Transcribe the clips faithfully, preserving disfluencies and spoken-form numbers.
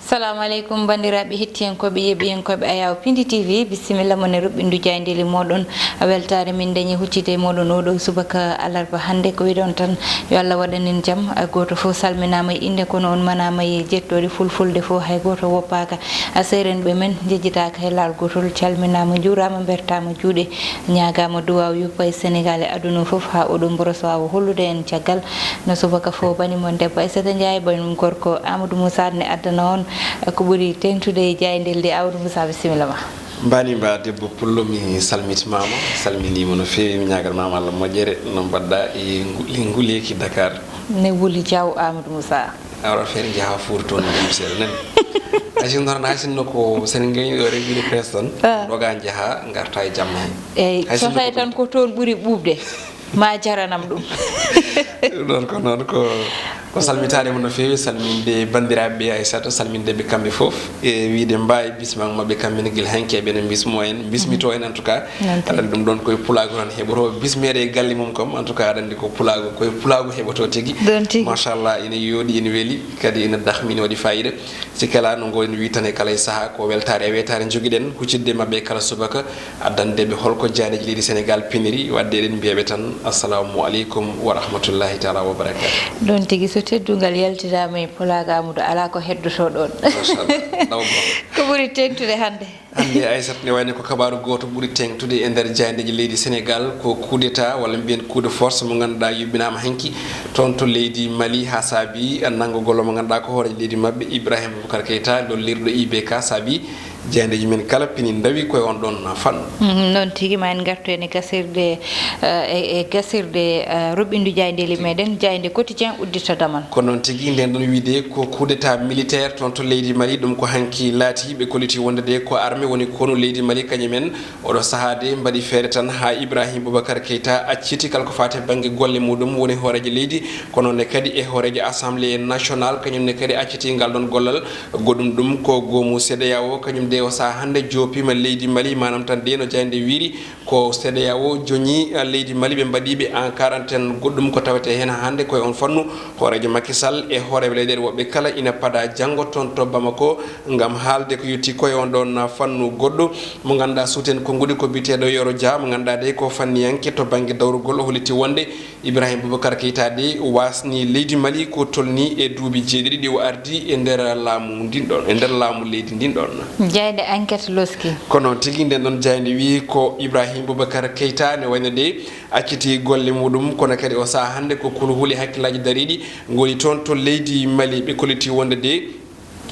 Assalamu aleykum, banndiraaɓe hettiyankooɓe, yeeɓiyankooɓe Ayaw Pindi T V, bisimilla mon e ruɓɓindu jaayndeeli mooɗon. Weltaare min dañi huccide e mooɗon oɗo subaka alarba hannde. Ko wiɗon tan, yo Allah waɗan en jam. A gooto fof salminaama e innde, kono on manaama e jettooɗe fulfulde fof, hay gooto woppaaka. A seerenɓe men njejjitaaka e laal gootol, calminaama, njuuraama, mbertaama juuɗe, ñaagaama duwaaw yuppa e Senegaal e aduna fof, haa oɗo mboros waawa hollude en caggal. No subaka fof, bani mon debbo Aissata Ndiaye, bani mon gorko Amadou Moussa ne addana on ko ɓuri teeŋtude e jaayndeeli ɗi. Amadou Moussa, bisimilla ma. Mbani mba debbo pullo, mi salmitimaama, salminiima no feewi, mi ñaaganmaama Allah moƴƴere, no mbaɗɗa e ngu-, e nguleeki Dakar? Ne wuli jaw, Amadou Moussa. Awra feere njaha fuur toon, ɗum seeɗa nani. Hay sinno tan, hay sinno ko sen ngayni ɗo rewɓe presse tan, Ah. Doga njaha, ngarta e jamma he. Eyi, Hay so sinno tawi ko tan ko toon ɓuri ɓuuɓde, ma jaranam ɗum. Ɗum ɗon ko noon ko, ko salmitaade mo no feewi, salminde banndiraaɓe ɓe Aissata, salminde ɓe kamɓe fof, e wiyde mba e bismaagu maɓɓe kamɓe ne gila hanki eɓe ne bismo en, bismito en en tout cas. Noon tigi. Aɗa anndi ɗum ɗon koye pulaagu tan heɓoto bismeede e galle mum kam, en tout cas aɗa anndi ko pulaagu, koye pulaagu heɓoto tigi. Ɗon tigi. Machallah, ina yooɗi, ina weli, kadi ina dahmi, ina waɗi fayida. Si kala no ngoɗen wi tan e kala e saha ko weltaare e wetaare jogiɗen, huccitde maɓɓe kala subaka, addande ɓe holko jaaneeji leydi Senegaal piniri, wadde eɗen mbiya ɓe tan, assalamu aleykum wa rahmatullahi taala wa barakatuh. Ɗon tigi, so teddungal yaltiraama e pulaagu Amadou, alaa ko heddoto ɗon. Machallah. Ɗaw ba. Ko ɓuri teeŋtude hannde? Hannde, Aissata, ne wayno ko kabaaru gooto ɓuri teeŋtude e nder jaayndeeji leydi Senegaal, ko coup d'État, walla mbiyen coup de force, mo ngannduɗaa yuɓɓinaama hanki toon to leydi Mali, haa saabi nanngugol mo ngannduɗaa ko hooreejo leydi maɓɓe, Ibrahim Boubacar Keita, lollirɗo I B K, saabi jaayndeeji men kala pini ndawi koye on ɗon fannu. Mhm, noon tigi, ma en ngartu heen e gasirde, eh, e, e gasirde, eh, ruɓɓindu jaayndeeli meɗen, jaaynde Quotidien uddita damal. Ko noon tigi, nden ɗon wiyde ko coup d'État militaire toon to leydi Mali, ɗum ko hanki laati, ɓe kolliti wonde de ko armée woni konu leydi Mali kañum en. Oɗo sahaa de mbaɗi feere tan haa Ibrahim Boubacar Keita acciti kala ko faati e bannge golle muɗum, woni hooreejo leydi, kono ne kadi e hooreejo Assemblée nationale, kañum ne kadi acciti ngal ɗon gollal. Goɗɗum ɗum ko goomu CEDEAO, kañum de o sahaa hannde joopiima leydi Mali, maanaam tan de no jaaynde wiyri, ko CEDEAO joñi, ah, leydi Mali, ɓe mbaɗi ɓe en quarantaine. Goɗɗum ko tawetee heen hannde koye on fannu, hooreejo Macky Sall e hooreeɓe leyɗeele woɓɓe kala ina pada janngo toon to Bamako ngam haalde ko yotti koye on ɗon fannu goɗɗo mo ngannduɗaa suuti en konnguɗi ko biyeteeɗo Yoro Dia, mo ngannduɗaa de ko fanniyanke to bannge dawrugol. O holliti wonde Ibrahim Boubacar Keita de waasni leydi Mali ko tolni e duuɓi jeeɗiɗi ɗi o ardi e nder laamu ndin ɗon, e nder laamu leydi ndin ɗon. Jaaynde Enquête loski. Ko noon tigi, nden ɗon jaaynde wiyi ko Ibrahim Boubacar Keita ne wayno de acciti golle muɗum, kono kadi o sahaa hannde ko kulhuli hakkillaaji dariiɗi ngoni toon to leydi Mali. Ɓe kolliti wonde de,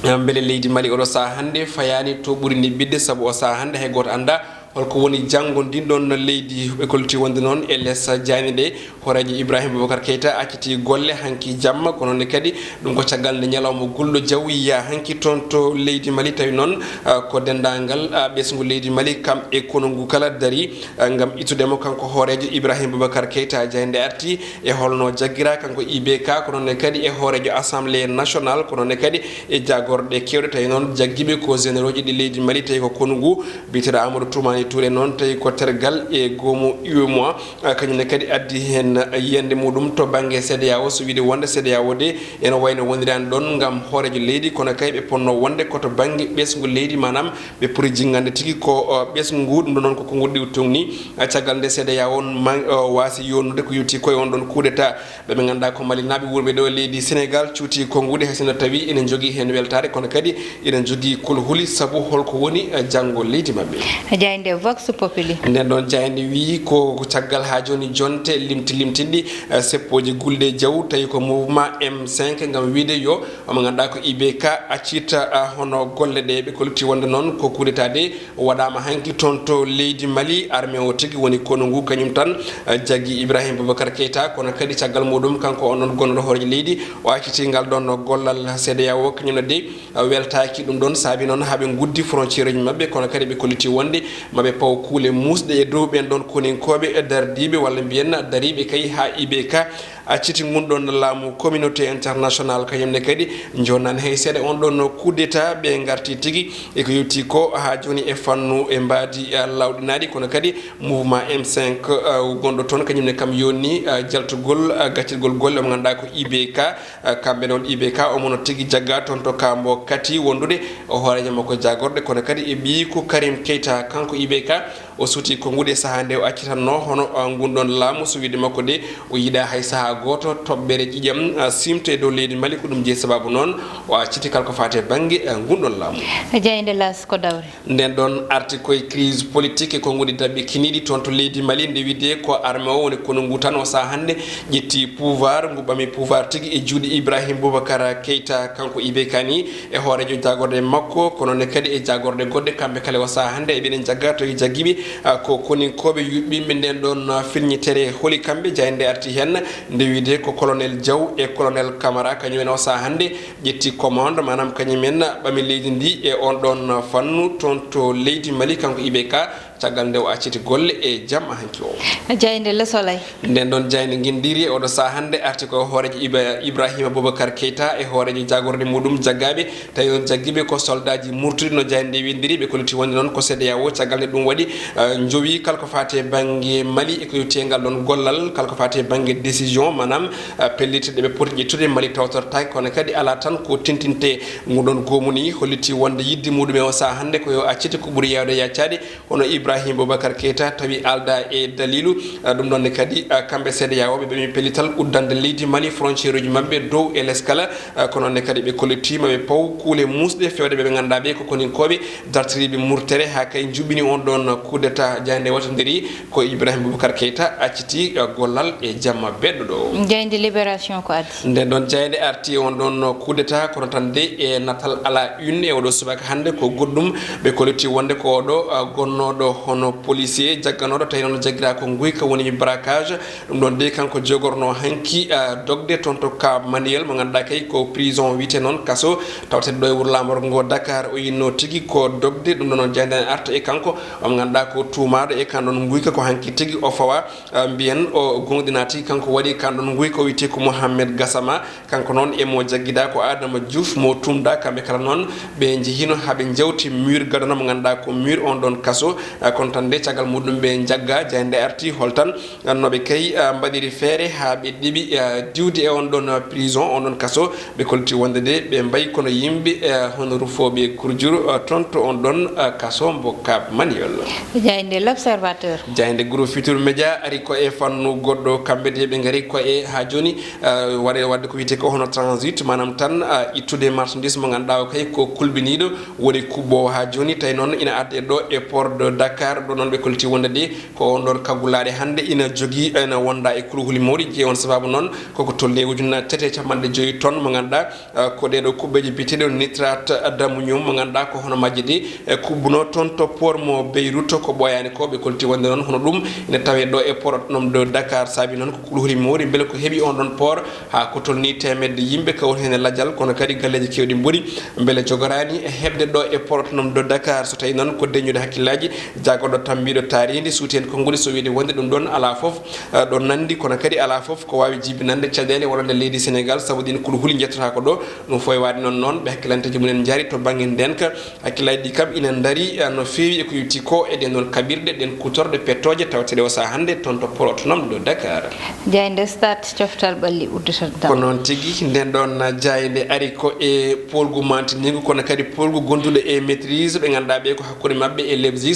ah, mbele leydi Mali oɗo sahaa hannde fayaani to ɓuri ni ɓiɗde, sabu o sahaa hannde hay gooto anndaa holko woni janngo ndin ɗon leydi. Ɓe kolliti wonde noon e les jaaynde ɗe, hooreejo Ibrahim Boubacar Keita acciti golle hanki jamma, kono ne kadi ɗum ko caggal nde ñalawma gulɗo jaw yiya hanki toon to leydi Mali. Tawi noon, ah, ko denndaangal, ah, ɓesngu leydi Mali kam e konu ngu kala darii, ah, ngam ittude mo kanko hooreejo Ibrahim Boubacar Keita. Jaaynde arti e holno jaggira kanko I B K, kono ne kadi e hooreejo Assemblée nationale, kono ne kadi e jaagorɗe keewɗe. Tawi noon jaggiiɓe ko généraux ji ɗi leydi Mali, tawi ko konu ngu biyeteeɗo Amadou Toumani Touré noon, tawi ko tergal e goomu U E M O A, ah, kañum ne kadi addi heen yiyannde muɗum to bannge CEDEAO. So wiyde wonde CEDEAO de ene wayno wondirani ɗon ngam hooreejo leydi, kono kay ɓe ponno wonde ko to bannge ɓesngu leydi, maanaam ɓe poti jinngande tigi ko, ah, ɓesngu ngu, ɗum ɗo noon ko konnguɗi ɗi o tongni. Ah, caggal nde CEDEAO on man, ah, waasi yonnude ko yotti koye on ɗon coup d'État. Ɓe ɓe ngannduɗaa ko Malinaaɓe wuurɓe ɗo e leydi Senegaal cuuti konnguɗi, hay sinno tawi ene njogii heen weltaare, kono kadi ene njogii kulhuli sabu holko woni, eh, janngo leydi maɓɓe. Jaaynde Vox Populi. Nden ɗon jaaynde wiyi ko, ko caggal haa jooni jonte limti limtinɗi, eh, seppooji gulɗe jaw, tawi ko mouvement M cinq ngam wiyde yo, mo ngannduɗaa ko I B K accita, ah, hono golle ɗe. Ɓe kolliti wonde noon ko coup d'État de waɗaama hanki toon to leydi Mali. Armée o tigi woni konu ngu, kañum tan, eh, jaggi Ibrahim Boubacar Keita, kono kadi caggal muɗum kanko on ɗon gonɗo hooreejo leydi, o acciti ngal ɗon gollal CEDEAO, kañum ne de, eh, weltaaki ɗum ɗon, saabi noon haa ɓe nguddi frontière uji maɓɓe, kono kadi ɓe kolliti wonde maɓe paw kuule muusɗe e dow ɓeen ɗon koninkooɓe, eh, dardiiɓe walla mbiyen dariiɓe kay haa I B K acciti ngun ɗon laamu communauté international, kañum ne kadi jonnani hay seeɗa on ɗon coup d'état ɓe ngarti tigi e ko yewti ko haa jooni e fannu e mbaadi, eh, lawɗinaaɗi, kono kadi mouvement M cinq, eh, gonɗo toon, kañum ne kam yonni, eh, jaltugol, eh, gaccirgol golle mo ngannduɗaa ko I B K, eh, kamɓe noon I B K omo no tigi jagga toon to Kambo Kati wondude o hooreejo makko jaagorɗe, kono kadi e ɓiyiiko Karim Keita, kanko I B K. O suuti ko nguɗe sahaa nde o accitanno hono, uh, ngun ɗon laamu, so wiide makko de o yiɗa hay sahaa gooto toɓɓere ƴiƴam, uh, simto e dow leydi Mali. Ko ɗum jeyi sababu noon o acciti kala ko faati e bannge, uh, ngun ɗon laamu. Jaaynde Laas ko dawri. Nden ɗon arti koye crise politique e konguɗi daɓɓi kiniɗi toon to leydi Mali, nde wiide ko armée o woni konu ngu tan o sahaa hannde ƴetti pouvoir, ngu ɓami pouvoir tigi e juuɗe Ibrahim Boubacar Keita, kanko I B K ni, e hooreejo jaagorde makko, kono ne kadi e jaagorde goɗɗe, kamɓe kala o sahaa hannde eɓe ɗen jagga, tawi jaggiiɓe, ah, ko koninkooɓe yuɓɓinɓe nden ɗon, ah, firñitere. Holi kamɓe? Jaaynde arti heen nde wiide ko colonel Diaw e colonel Camara, kañum en o sahaa hannde ƴetti commande, maanaam kañum en ɓami leydi ndi e on ɗon fannu toon to leydi Mali, kanko I B K. Caggal nde o acciti golle e jamma hanki o. Jaaynde Le Soleil. Nden ɗon jaaynde ngindiri e oɗo sahaa hannde arti ko hooreejo Iba-, Ibrahima Boubacar Keita e hooreejo jaagorde muɗum jaggaaɓe. Tawi on jaggiiɓe ko soldaaji murtuɗi no jaaynde nde windiri, ɓe kolliti wonde noon ko C E D E A O. Caggal nde ɗum waɗi, eh, jowi kala ko faati e bannge Mali e ko yewti e ngal ɗon gollal, kala ko faati e bannge décision, maanaam, eh, pellitirɗe ɓe poti ƴettude Mali tawtortaake, kono kadi alaa tan ko tintinte ngu ɗon goomu ni, holliti wonde yidde muɗum e o sahaa hannde ko yo accite ko ɓuri yaawde yaccaade. Kono Ibrahim Boubacar Keita tawi alda e dalilu, ah, ɗum ɗon ne kadi, ah, kamɓe C E D E A O ɓe ɓe mi pellital uddande leydi Mali frontière uji maɓɓe dow e les kala, ah, kono ne kadi ɓe kollitiima ɓe paw kuule muusɗe fewde ɓe ɓe ngannduɗaa ɓe ko koninkooɓe dartiriiɓe murtere haa kay njuɓɓini on ɗon coup d'état. Jaaynde wattondiri ko Ibrahim Boubacar Keita acciti, ah, gollal e jamma beɗɗo ɗo. Jaaynde Libération ko addi. Nden ɗon jaaynde arti on ɗon coup d'état, kono tan de e natal à la une e oɗo subaka hannde ko goɗɗum. Ɓe kolliti wonde ko oɗo, ah, gonnooɗo hono policier jagganooɗo, tawi noon jaggira ko nguyka woni braquage. Ɗum ɗon de kanko jogorno hanki, ah, dogde toon to Cap Manuel mo ngannduɗaa kay ko prison wiyte noon kaso, tawteɗo ɗo e wuro laamorgo ngo Dakar. O yinno tigi ko dogde, ɗum ɗon noon jaaynde arta e kanko, mo ngannduɗaa ko tuumaaɗo e kan ɗon nguyka ko hanki tigi o fawa. Ah, mbiyen o gonɗinaati kanko waɗi kan ɗon nguyka o wiyte ko Mohamed Gassama. Kanko noon e mo jaggidaa ko Adama Diouf mo tumda, kamɓe kala noon ɓe njehino haa ɓe njawti mur gadano mo ngannduɗaa ko mur on ɗon kaso. Ah, kono tan de caggal muɗum ɓe njagga, jaaynde arti hol tan, ah, no ɓe kay, ah, mbaɗiri feere haa ɓe ɗeɓi, ah, diwde e on ɗon, ah, prison, on ɗon kaso. Ɓe kolliti wonde de ɓe mbayi kono yimɓe, eh, hono rufooɓe kurjuru, eh, toon to on ɗon, eh, kaso mbo Cap Manuel. Jaaynde L'Observateur. Jaaynde Groupe Futurs Médias ari ko e fannu goɗɗo. Kamɓe de ɓe ngari ko e haa jooni, eh, waɗe waɗde ko wiyetee ko hono transit, maanaam tan, eh, ittude marchandise mo ngannduɗaa o kay ko kulɓiniiɗo woni kuɓɓoowo haa jooni. Tawi noon ina adde ɗo e port de Dakar, ɗo noon ɓe kolliti wonde de ko on ɗon kaggulaaɗe hannde ina jogii, ina wonda e kuluhuli mawɗi. Jeyi on sababu noon koko tolni e ujunnaje tati e capanɗe joyi tonnes mo ngannduɗaa, eh, ko ɗeɗo kuɓɓeeje biyeteeɗe nitrate d'ammonium mo ngannduɗaa ko hono majje de, eh, kuɓɓuno toon to port mo Beyrouth ko ɓooyaani ko. Ɓe kolliti wonde noon hono ɗum ina tawee ɗo e port autonome de Dakar. Saabi noon ko kuluhuli mawɗi, mbele ko heɓi on ɗon port haa ko tolni teemedde yimɓe kawri heen e lajal, kono kadi galleeji keewɗi mboɗi mbele jogoraani e heɓde ɗo e port autonome de Dakar. So tawi noon ko deñude hakkillaaji, jaagorɗo tambiiɗo taariindi suuti heen konnguɗi, so wiyde wonde ɗum ɗoon alaa fof, eh, ɗo nanndi, kono kadi alaa fof ko waawi jibinande caɗeele wonande leydi Senegaal, sabu ɗiin kuluhuli njettotaako ɗo. Ɗum fof e waɗde noon, noon ɓe hakkilanteeji mumen njaari to bannge ndeenka. Hakkillaaji ɗi kam ina ndarii, eh, no feewi e ko yowti ko e ɗeen ɗoon kaɓirɗe, ɗeen kuutorɗe pettooje tawteeɗe o sahaa hannde toon to port autonome de Dakar. Jaaynde Stade, coftal ɓalli uddital dam. Ko noon tigi, ndeen ɗoon jaaynde ari ko e poolgu mantiniigu, kono kadi poolgu gonduɗo e maîtrise, ɓe ngannduɗaa ɓe ko hakkunde maɓɓe e Leipzig.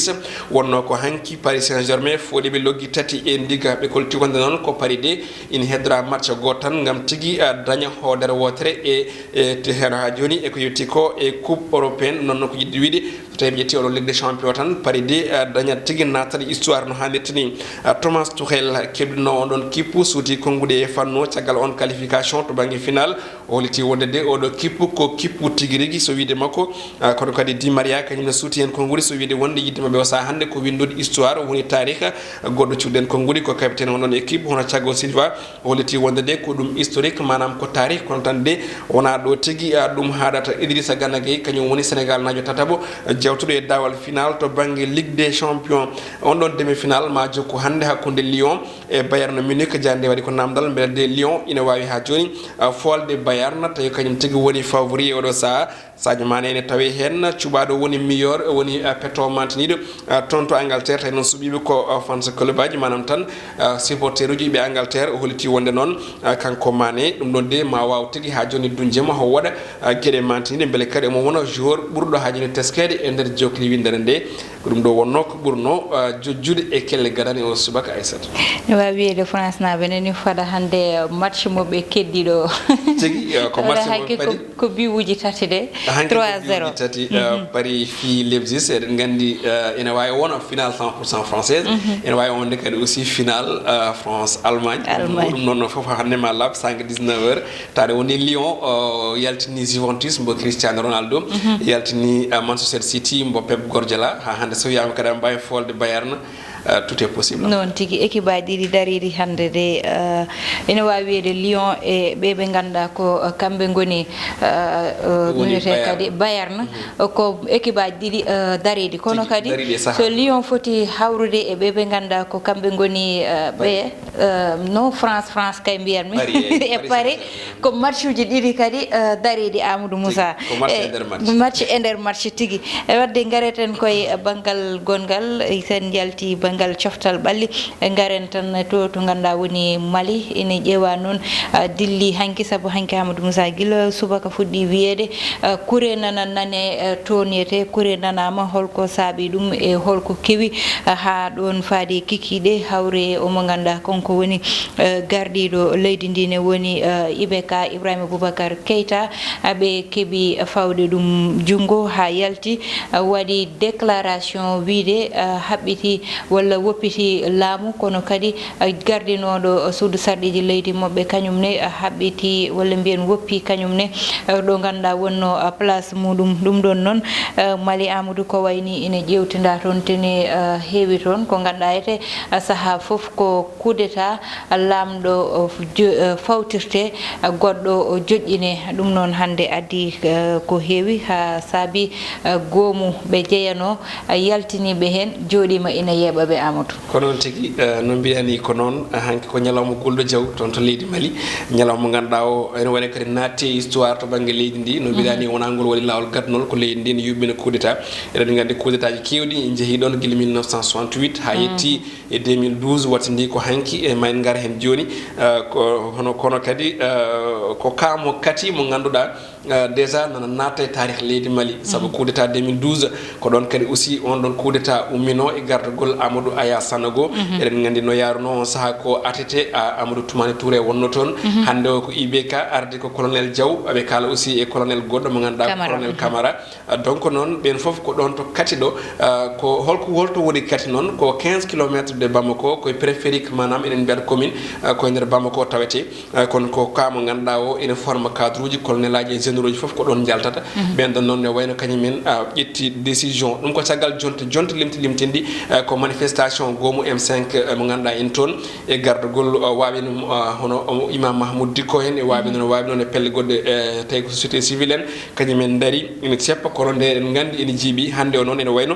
Wonnoo ko hanki Paris Saint-Germain fooɗi ɓe loggi tati e ndiga. Ɓe kolliti wonde noon ko Paris de ina heddora match gooto tan ngam tigi, ah, daña hoodere wootere e, e te-, heen haa jooni e ko yowti ko e Coupe européenne. Ɗum noon ko yiɗde wiyde so tawi ɓe ƴetti oɗo Ligue des Champions tan, Paris de, ah, dañat tigi naatata histoire no haanirta ni. Ah, Thomas Tuchel keblino on ɗon kippu suuti konnguɗi e fannu o caggal on qualification to bannge final. O holliti wonde de oɗo kippu ko kippu tigi rigi so wiyde makko. Ah, kono kadi Di Maria kañum ne suuti heen konnguɗi so wiyde wonde yidde maɓɓe o sahaa hannde ko winndude histoire, woni taarika. Goɗɗo cuuɗi heen konnguɗi ko capitaine on ɗon équipe hono Thiago Silva. O holliti wonde de ko ɗum historique, maanaam ko taarih, kono tan de wonaa ɗo tigi, ah, ɗum haaɗata. Idrissa Gana Gueye kañum woni Senegaal naajo tataɓo, Yewtude e daawal final to bannge Ligue des Champions. On ɗon demi-final ma jokku hannde hakkunde Lyon e Bayern Munich. Jannde waɗi ko namdal mbele de Lyon ina waawi haa jooni, uh, foolde Bayern, tawi kañum tigi woni favori e oɗo sahaa. Sadio Mané ene tawi heen, cuɓaaɗo woni meilleur, woni, uh, petto mantiniiɗo, uh, toon to Angleterre, tawi noon suɓiiɓe ko, uh, fans club aji, maanaam tan, uh, supporter uji ɓe Angleterre. O holliti wonde noon, uh, kanko Mané, ɗum ɗon de ma waaw tigi haa jooni duñde mo, o waɗa, uh, geɗe mantiniiɗe, mbele kadi omo wona joueur ɓurɗo haa jooni teskeede e nder jokli winndere nde. Ko ɗum ɗo wonnoo ko ɓurnoo, uh, jojjude e kelle gadane o subaka, Aissata. Ne waawi wiyeede France naaɓe nani fada hannde match mo ɓe keddiɗo. Tigi, uh, ko match mo hakke ko, kadi ko biwuji tati de. Hanki ko trois zéro. Biwuji tati, uh, Paris fii Leipzig, eɗen nganndi, uh, ene waawi wona final cent pour cent française. Ene waawi wonde kadi aussi final, uh, France Allemagne. Allemagne. Ɗum noon fof hannde ma laaɓ cinq dix-neuf heures. Taade woni Lyon, uh, yaltini Juventus mbo Cristiano Ronaldo. Yaltini, uh, Manchester City mbo Pep Guardiola. Haa hannde so wiyaama kadi aɗa mbaawi foolde Bayern, uh, tout est possible. Noon tigi, équipe aji ɗiɗi dariiɗi hannde de, uh, ene waawi wiyeede Lyon e ɓe ɓe ngannduɗaa ko, uh, kamɓe ngoni, uh, uh, woni wiyetee Bayern. Kadi Bayern. Uh, ko équipe aji ɗiɗi, uh, dariiɗi. Kono tigi kadi dariiɗi e sahaa. So Lyon foti hawrude e ɓe ɓe ngannduɗaa ko kamɓe ngoni, uh, ɓe, uh, no France, France kay mbiyatmi. Paris, eh, e Paris Paris. Ko matchuji ɗiɗi kadi, uh, dariiɗi, Amadou Moussa. Tigi, ko match e nder match. Match e nder match tigi. E wadde ngareten koye banngal gonngal, eh, sen njalti banngal coftal ɓalli, eh, ngaren tan to, to ngannduɗaa woni Mali, ene ƴeewa noon, ah, dilli hanki, sabu hanki Amadou Moussa gila subaka fuɗɗi wiyeede, ah, kure nana nane, eh, toon yete, kure nanaama, holko saabi ɗum e holko kewi, ah, haa ɗoon faade kikiiɗe hawre omo ngannduɗaa kanko woni, eh, gardiiɗo leydi ndi ne woni, eh, I B K, Ibrahima Boubacar Keita, ah, ɓe keɓi fawde ɗum junngo haa yalti, ah, waɗi déclaration wiyde, ah, haɓɓiti walla woppiti laamu, kono kadi, ah, gardinooɗo suudu sarɗiiji leydi maɓɓe kañum ne, ah, haɓɓiti walla mbiyen woppi kañum ne, ah, ɗo ngannduɗaa wonnoo, ah, place muɗum. Ɗum ɗon noon, ah, Mali Amadou ko wayni ina ƴeewtinda toon tene, ah, heewi toon ko ngannduɗaa ete, ah, sahaa fof ko coup d'état, laamɗo, o, jo-, eh, fawtirte, eh, goɗɗo, o, joƴƴine. Ɗum noon hannde addi, eh, ko heewi haa saabi, eh, goomu ɓe jeyanoo, eh, yaltiniiɓe heen, jooɗiima ina yeeɓa ɓe, Amadou. Ko noon tigi, eh, no mbiɗa ni ko noon, eh, hanki ko ñalawma gulɗo jaw toon to leydi Mali. Ñalawma mo ngannduɗaa o, ene wayno kadi naatti e histoire to bannge leydi ndi. No mbiɗa ni wonaa ngol waɗi laawol gadnol ko leydi ndi ne yuɓɓina coup d'état. Eɗen nganndi coup d'état ji keewɗi njehii ɗoon gila mille neuf cent soixante-huit haa yetti e deux mille douze, watti ndi ko hanki, e ma en ngar heen jooni, eh, ko hono, kono kadi, eh, ko ka mo kati mo ngannduɗaa, eh, déjà nana naata e taarih leydi Mali, sabu coup d'état deux mille douze, ko ɗoon kadi aussi on ɗon coup d'état ummino e gardagol Amadou Aya Sanogo. Eɗen nganndi no yaarunoo on sahaa ko A T T, a, Amadou Toumani Touré wonno toon. Hannde o ko I B K, ardi ko colonel Diaw, aɓe kaala aussi e colonel goɗɗo mo ngannduɗaa ko Camara. Colonel Camara. Ah, donc noon, ɓeen fof ko ɗoon to kati ɗo. Ah, ko holko, holto woni kati noon? Ko quinze kilomètres de Bamako, koye périphérique, maanaam eɗen mbiyata commune, ah, koye nder Bamako tawetee. Ah, kono ko ka mo ngannduɗaa o ene forma cadre uji, colonel aji e généraux uji fof ko ɗoon njaltata. Ɓeen ɗoon noon ne wayno kañum en, ah, ƴetti décision. Ɗum ko caggal jonte, jonte limti limtinɗi, ah, ko manifestation goomu M cinq, ah, mo ngannduɗaa en toon e gardagol, ah, waawi no, ah, hono, ah, Imam Mahmoud Dicko en, e waawi noon, waawi noon e pelle goɗɗe, eh, tawi ko société civile en, kañum en ndaari, ina ceppa, kono nde eɗen nganndi ina jiiɓi. Hannde o noon ene wayno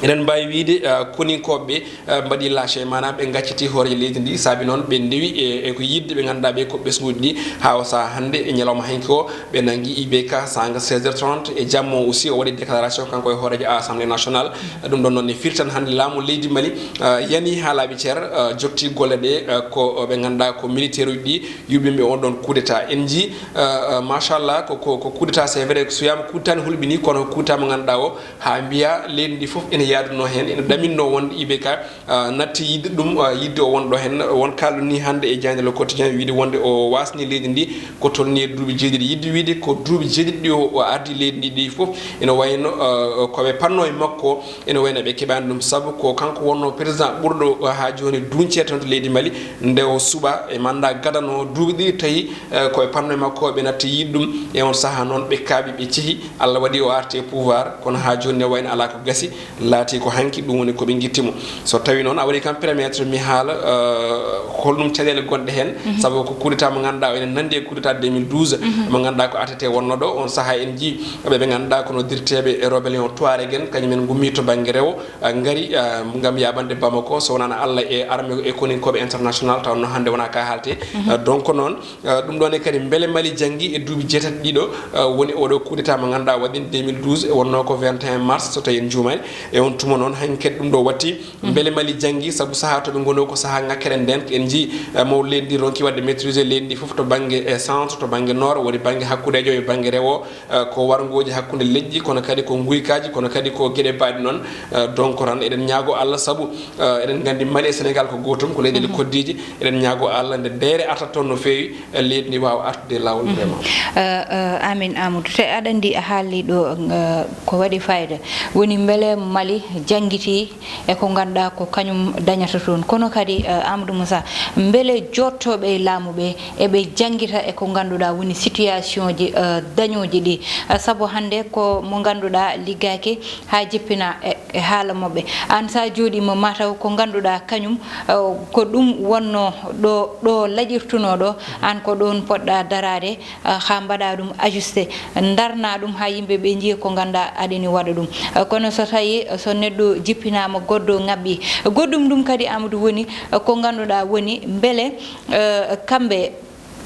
eɗen mbaawi wiyde, ah, koninkooɓe ɓe, ah, mbaɗi lâché, maanaam ɓe ngacciti hooreejo leydi ndi, saabi noon ɓe ndewi e, e ko yiɗde ɓe ngannduɗaa ɓe ko ɓesnguuji ɗi, haa o sahaa hannde e ñalawma hanki o, ɓe nanngi I B K saanga seize heures trente, e jamma o aussi o waɗi déclaration kanko e hooreejo Assemblée nationale. Ɗum ɗon noon ne firti tan hannde laamu leydi Mali, ah, yani haa laaɓi cer, ah, jotti golle ɗe, ah, ko ɓe ngannduɗaa ko militaire uji ɗi yuɓɓinɓe on ɗon coup d'état. En njii, ah, ah, machallah, ko, ko, ko coup d'état, c'est vrai, ko suyaama coup d'état ne hulɓini, kono ko coup d'état mo ngannduɗaa o, haa mbiya leydi ndi fof ene yaadunoo heen, ene ɗaminno wonde I B K, ah, natti yiɗde ɗum, ah, yiɗde o won ɗo heen, won kaalɗo ni hannde e jaaynde Le Quotidien, wiide wonde o waasni leydi ndi ko tolni e duuɓi jeeɗiɗi. Yiɗde wiide ko duuɓi jeeɗiɗi ɗi o, o ardi leydi ndi ɗi fof, ene wayno, ah, ko ɓe panno e makko, ene wayno ɓe keɓaani ɗum, sabu ko kanko wonno président ɓurɗo haa jooni duñceede toon to leydi Mali, nde o suɓa e mandat gadano duuɓi ɗiɗi, tawi, eh, ko e panno e makko ɓe natti yiɗde ɗum. E on sahaa noon ɓe kaaɓi, ɓe cehi, Allah waɗi o arti e pouvoir, kono haa jooni ne wayno alaa ko gasi. Laati ko hanki, ɗum woni ko ɓe ngitti mo. So tawi noon a waɗi kam permettre mi haala, euh, holɗum caɗeele gonɗe heen, sabu ko coup d'état mo ngannduɗaa o ene nanndi e coup d'état deux mille douze, mo ngannduɗaa ko A T T wonnoo ɗo. On sahaa en njii ɓe ɓe ngannduɗaa kono dirteeɓe e rébellion Touareg en, kañum en ngummii to bannge rewo, euh, ngari, euh, ngam yaaɓande Bamako, so wonaano Allah e armée e koninkooɓe international, taw no hannde wonaa ka haalte. Euh, donc noon, Euh, ɗum ɗoon e kadi, mbele Mali janngi e duuɓi jeetati ɗiɗo, euh, woni oɗo coup d'état mo ngannduɗaa waɗi deux mille douze, e wonnoo ko vingt et un mars, so tawi en njuumaani, e on tuma noon, hanki kadi ɗum ɗo watti. Mbele Mali janngi, sabu sahaa to ɓe ngoni o ko sahaa ŋakkere nden, en njii, euh, mo leydi ndi ronki waɗde maîtriser leydi ndi fof to bannge, e centre, to bannge nord, woni bannge hakkundeejo e bannge rewo, euh, ko warngooji hakkunde leƴƴi, kono kadi ko nguykaaji, kono kadi ko geɗe baaɗe noon. Euh, donc tan eɗen ñaago Allah, sabu, euh, eɗen nganndi Mali e Sénégal ko gootum, ko leyɗeele koddiiji, eɗen ñaago Allah nde deere artat toon no feewi, leydi ndi waawa artude e laawol vraiment. Euh, euh, amin Amadou, te aɗa anndi a haalii ɗo, euh, ko waɗi fayida, woni mbele Mali janngitii e ko ngannduɗaa ko kañum dañata toon. Kono kadi, euh, Amadou Moussa, mbele jooɗtooɓe e laamu ɓe eɓe janngita e ko ngannduɗaa woni situation ji, euh, dañooji ɗi? Euh, sabu hannde ko mo ngannduɗaa liggaaki haa jippina e, e haala maɓɓe. Aan so a jooɗiima mataw ko ngannduɗaa kañum, euh, ko ɗum wonnoo ɗo, ɗo laƴirtunoo ɗo, aan ko ɗoon poɗɗaa daraade, euh, haa mbaɗaa ɗum ajusté, ndarnaa ɗum haa yimɓe ɓe njiya ko ngannduɗaa aɗani waɗa ɗum. Euh, kono so tawii, euh, so neɗɗo jippinaama goɗɗo ŋaɓɓi. Goɗɗum ɗum kadi Amadou woni, euh, ko ngannduɗaa woni mbele, euh, kamɓe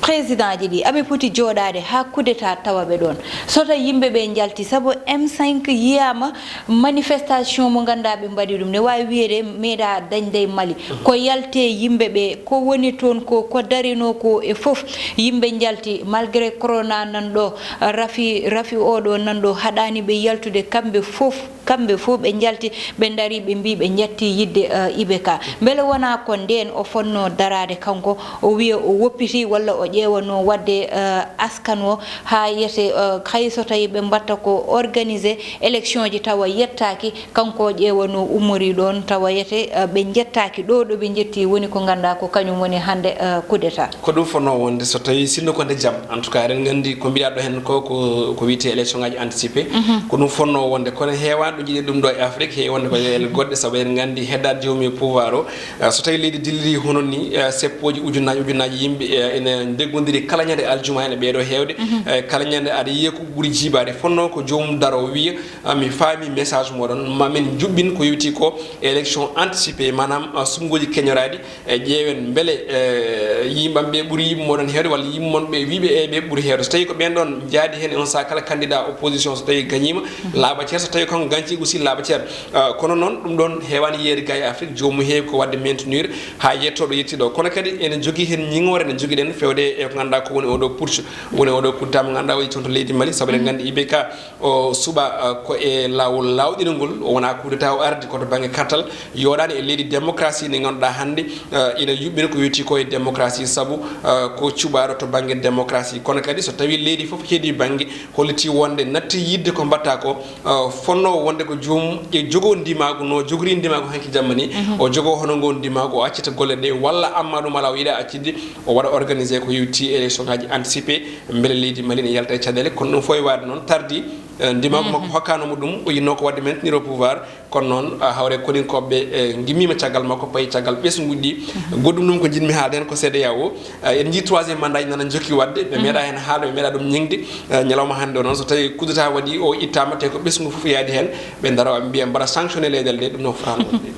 président ji ɗi aɓe poti jooɗaade haa coup d'état tawa ɓe ɗoon. So tawi yimɓe ɓe njalti, sabu M cinq yiyaama manifestation mo ngannduɗaa ɓe mbaɗi ɗum, ne waawi wiyeede meeɗaa dañde e Mali. Ko yalte yimɓe ɓe, ko woni toon ko, ko darinoo ko e fof, yimɓe njalti, malgré corona nan ɗo, rafi, rafi oɗo nan ɗo, haɗaani ɓe yaltude kamɓe fof. Kamɓe fof ɓe njalti, ɓe ndarii, ɓe mbii ɓe njettii yiɗde, eh, I B K. Mbele wonaa ko ndeen o fotnoo daraade kanko, o wiya o woppitii walla o ƴeewanoo waɗde, eh, askan o haa yete, eh, hay so tawii ɓe mbaɗta ko organiser élection ji tawa yettaaki, kanko o ƴeewanoo ummorii ɗoon tawa yete, eh, ɓe njettaaki ɗo, ɗo ɓe njettii woni ko ngannduɗaa ko kañum woni hannde, eh, coup d'état. Ko ɗum fotnoo wonde so tawii sinno ko nde jam, en tout cas, eɗen nganndi ko mbiɗaa ɗo heen ko, ko, ko wiyetee élection ngaji anticipé. Ko ɗum fotnoo wonde, kono heewaani ɗo njiɗi ɗum ɗo e Afrique, heewi wonde ko e goɗɗe, sabu eɗen nganndi heddaade joomum e pouvoir o. Eh, so tawii leydi dillirii hono ni, eh, seppooji ujunnaaji, ujunnaaji yimɓe, eh, ene ndeggondiri kala ñande aljuma ene ɓeeɗo heewde. Eh, kala ñande aɗa yiya ko ɓuri jiibaade. Fotnoo ko joomum daro wiya, ah, mi faami message moɗon, ma min njuɓɓin ko yowiti ko élection anticipée, maanaam, ah, suɓngooji keñoraaɗi. E ƴeewen mbele, eh, yimɓam ɓe ɓuri yimɓe moɗon heewde, walla yimɓe mon ɓe wiiɓe e ɓe ɓuri heewde. So tawii ko ɓeen ɗoon njaadi heen, on sahaa kala candidat opposition, so tawii gañiima, laaɓa ceer, so tawii kanko gañtii aussi, laaɓa ceer. Ah, kono noon, ɗum ɗoon heewaani yiyeede ga e Afrique, joomum heewi ko waɗde maintenir haa yettoo ɗo yetti ɗo. Kono kadi ene jogii heen ñiŋoore nde njogiɗen feewde e ko ngannduɗaa ko woni oɗo putsch, woni oɗo coup d'état mo ngannduɗaa waɗi toon to leydi Mali, sabu eɗen nganndi I B K o suɓaa, ah, ko e laawol laawɗinol ngol, o wonaa coup d'état o ardi, ko to bannge kartal, yooɗaani e leydi démocratie ndi ngannduɗaa hannde, ah, ina yuɓɓina ko yowiti ko e démocratie, sabu, ah, ko cuɓaaɗo to bannge démocratie. Kono kadi so tawii leydi fof heedi bannge, hollitii wonde natti yiɗde ko mbaɗta ko, ah, fotnoo wonde ko joom e jogoo ndimaagu, no jogorii ndimaagu hanki jamma ni, o jogoo hono ngoo ndimaagu, o accita golle ɗe, walla amma ɗum alaa o yiɗa accitde, o waɗa organisé ko yowiti élection ngaji anticipé, mbele leydi Mali ne yalta e caɗeele, kono ɗum fof e waɗde noon tardi. Eh, ndimaagu makko hokkaanoo mo ɗum, o yiɗnoo ko waɗde maintenir au pouvoir, kono noon, ah, hawre koninkooɓe, eh, ngimmiima caggal makko, payi caggal ɓesnguuji ɗi. Goɗɗum ɗum ko njiɗmi haalde heen ko C E D E A O, eh, en njii troisième mandat ji nana njokki waɗde, ɓe meeɗaa heen haalde, ɓe meeɗaa ɗum ñiŋde. Eh, ñalawma hannde o noon, so tawii coup d'état waɗi, o ittaama, te ko ɓesngu fof yaadi heen, ɓe ndara mbiya mbaɗa sanctionné leyɗeele ɗe, ɗum noon fotaano waɗde.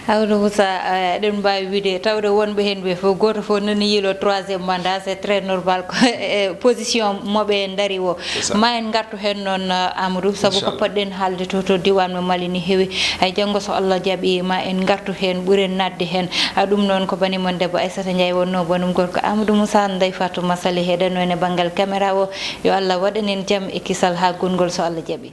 Amadou Moussa, eh, eɗen mbaawi wiide tawde wonɓe heen ɓe fof, gooto fof nani yiilo troisième mandat, c'est très normal ko, eh, position mo ɓe ndari o. C'est ça. Ma en ngartu heen noon, eh, Amadou, sabu ko inchallah poɗɗen haalde to, to diiwaan mo Mali ni heewi. Ay janngo so Allah jaɓi ma en ngartu heen, ɓuren naatde heen. Ah, ɗum noon ko banimon debbo Aissata Ndiaye wonnoo, banum gorko Amadou Moussa, Ndeye Fatou Massaly heɗanno en e banngal caméra o. Yo Allah waɗan en jam e kisal haa gongol so Allah jaɓi.